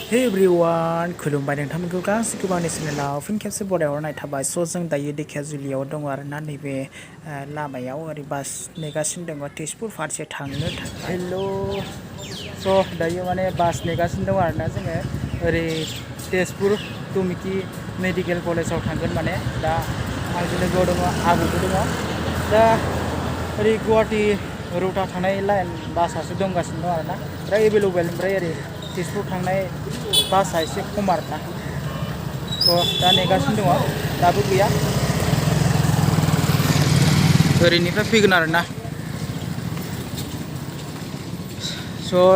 Hey everyone, खुलुमबाय नोंथांमोनखौ गासैखौबो आंनि चेनेलाव फिन खेबसे बराय हरनाय थाबाय। जों दायो धेकियाजुलियाव दङ आरोना नैबे लामायाव ओरै बास नेगासिनो दङ तेजपुर फारसे थांनो थाखाय। हेल' दायो माने बास नेगासिनो दङ आरोना जोङो ओरै तेजपुर तुमिकी मेडिकेल कलेजाव थांगोन माने दा आंजों लोगोआव दङ आबौबो दङ दा ओरै गुवाहाटी रुटआव थांनाय लाइन बासासो दंगासिनो दं आरोना ओमफ्राय एभेलेबेल ओमफ्राय ओरै तेजपुर थांनाय बासा एसे खम आरोना दा नेगासिनो दङ दाबो गैया ओरैनिफ्राय फैगोन आरोना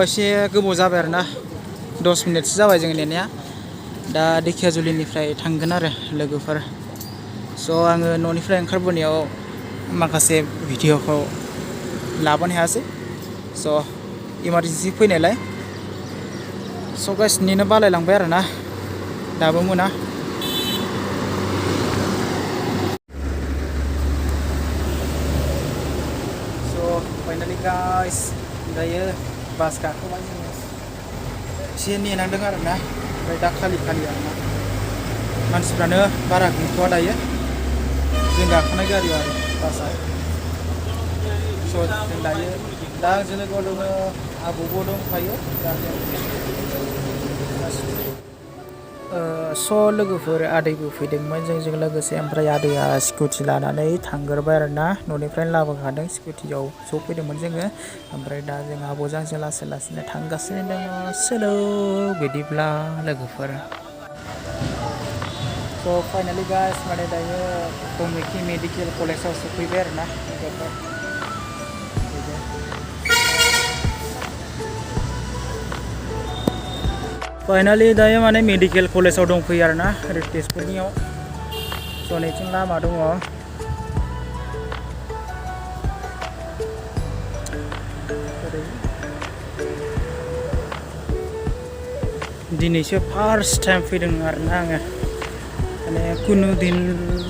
एसे गोबाव जाबाय आरोना 10 मिनिटसो जाबाय जों नेनाया दा धेकियाजुलिनिफ्राय थांगोन आरो लोगोफोर आङो न'निफ्राय ओंखारबोनायाव माखासे भिडिअखौ लाबोनो हायासै इमारजेन्सि फैनायलाय गाइस नेनो बालायलांबाय आरोना दाबो मोना फाइनालि गाइस दायो बास गाखोबाय जोङो एसे नेनांदों आरोना ओमफ्राय दा खालि आरोना मानसिफ्रानो बारा गैथ'वा दायो जों गाखोनाय गारियाव आरो बासआ जों दायो दा आंजों लोगोआव दङ आबौबो दंफायो लोगोफोर आदैबो फैदोंमोन जोंजों लोगोसे ओमफ्राय आदैया स्कुटि लानानै थांग्रोबाय आरोना न'निफ्रायनो लाबोखादों स्कुटियाव फैदोंमोन जोङो ओमफ्राय दा जों आब'जों लासै लासैनो थांगासिनो दङ सोलो बिदिब्ला लोगोफोर फाइनालि गाइस माने दायो तुमिकी मेडिकेल कलेजाव सफैबाय आरोना फाइनालि दायो माने मेडिकेल कलेजाव दंफैयो आरोना ओरै तेजपुरनियाव नैथिं लामा दङ दिनैसो फार्स्ट टाइम फैदों आरोना आङो माने कुनु दिन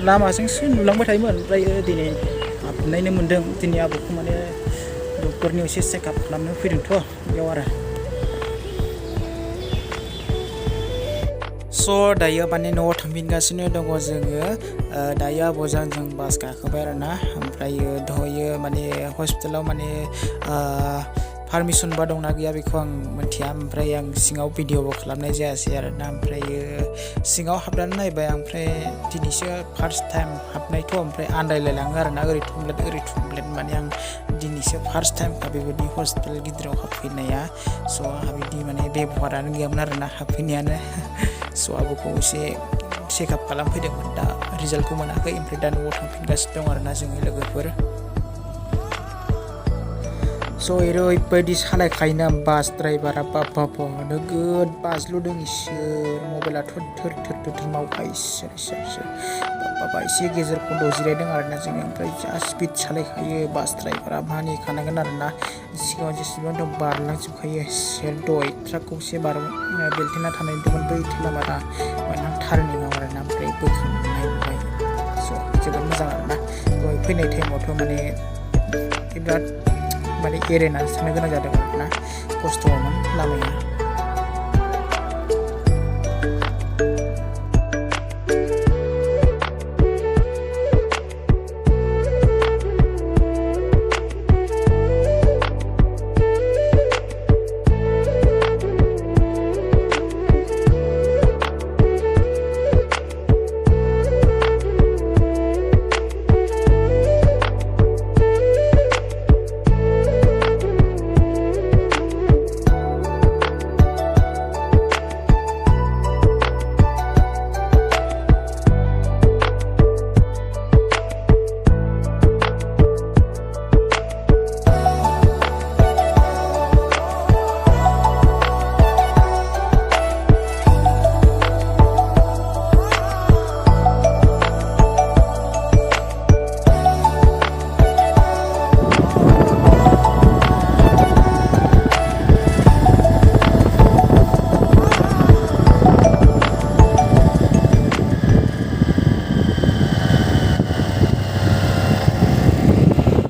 लामाजोंसो नुलांबाय थायोमोन ओमफ्राय दिनै हाबनायनो मोन्दों दिनै आबौखौ माने डक्टरनियाव एसे चेकआप खालामनो फैदोंथ' बेयाव आरो दायो माने न'आव थांफिनगासिनो दङ जोङो दायो आब'जों जों बास गाखोबाय आरोना ओमफ्राय दहायो माने हस्पिटालाव माने पारमिसन बा दंना गैया बेखौ आं मिथिया ओमफ्राय आं सिङाव भिडिअबो खालामनाय जायासै आरोना ओमफ्राय सिङाव हाबनानै नायबाय ओमफ्राय दिनैसो फार्स्ट टाइम हाबनायथ' ओमफ्राय आन्दायलायलाङो आरोना ओरै थुमब्लेट माने आं दिनैसो फार्स्ट टाइम बेबायदि हस्पिटाल गिदिराव हाबफैनाया आंहा बिदि माने बेबहारानो गैयामोन आरोना हाबफैनायानो आबौखौ एसे चेकआप खालामफैदोंमोन दा रिजाल्टखौ मोनाखै ओमफ्राय दा न'आव थांफिनगासिनो दं आरोना जोङो लोगोफोर ओरैबायदि सालायखायोना बास ड्राइभारा बाबा नोगोद बाज्ल'दों इसोर मबाइला थोर मावखायो इसोर बाबा एसे गेजेर खन्द'आव जिरायदों आरोना जोङो ओमफ्राय जा स्पिड सालायखायो बास ड्राइभारा मानिखानांगोन आरोना सिगाङाव जेसेबां दं बारलांजोबखायो दय ट्राकखौसे बेलथेना थानाय दंमोन बै थेलाबारा नांथारनायाव आरोना ओमफ्राय बोखांनाय जोबोद मोजां आरोना दहाय फैनाय टाइमावथ' माने बिराद माने एरायनानै थांनो गोनां जादों आरोना खस्थ'मोन लामाया